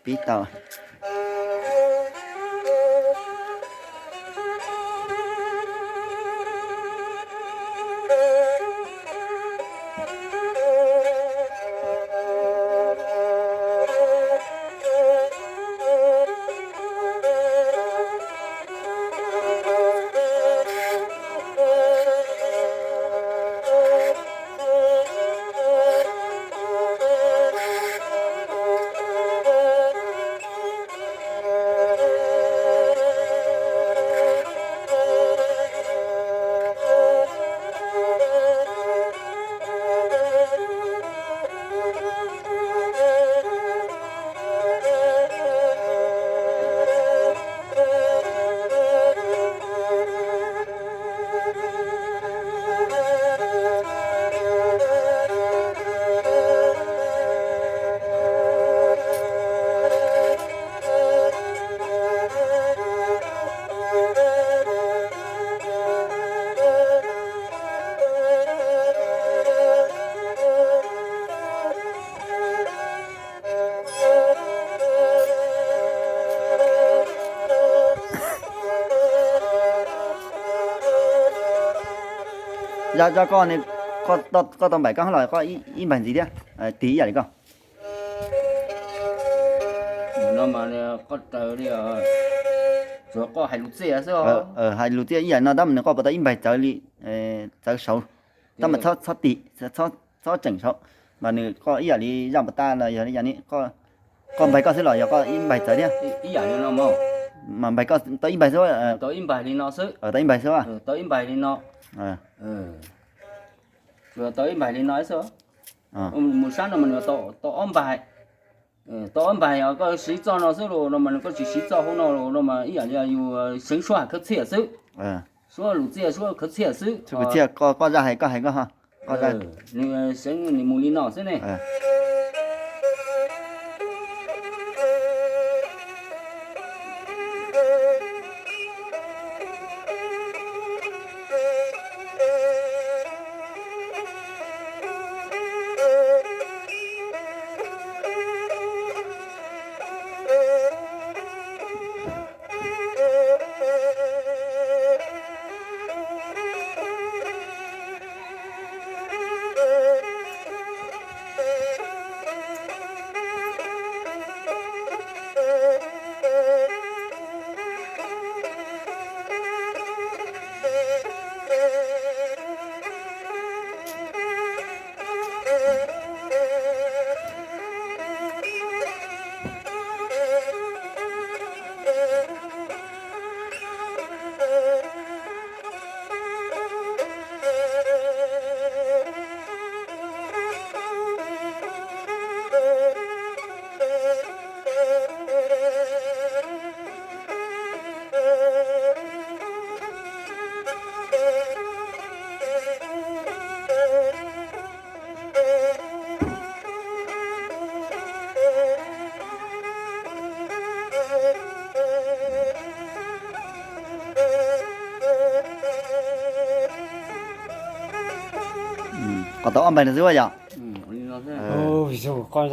Tiv tau. Zaj, zaj koj, koj tau npaim koj hab los koj ib npaig ntxiv thiab, tig ib yam li koj. Koj raws li, tsuas koj hais lus txiaj xwb. Hais lus txiaj ib yam no tab mas nws koj puas tau ib npaig txawv li, txawv saud, tab mas txhob tig, txhob tseem saud, mas nws koj ib yam li zaj puas tau los yog li yam li koj npaig koj xwb los yog koj ib npaig txawv thiab? Mas npaig koj tau ib npaig xwb. Tau ib npaig li no xwb. Tau ib npaig xwb. Tau ib npaig li no. Tsuas tau ib npaig li no xwb. Mus sab no mas nws tau ob npaig. Tau ob npaig, koj siv txoj no xwb los no mas nws koj tsis siv txoj hauv no los no mas ib yam li yus seev suab hais khawv txhiaj xwb. Suab lus txiaj suab khawv txhiaj xwb. Koj zaj hais koj hais koj. Nws seev nws mus li no xwb ne. Qhov tau ob npaig no xwb yom.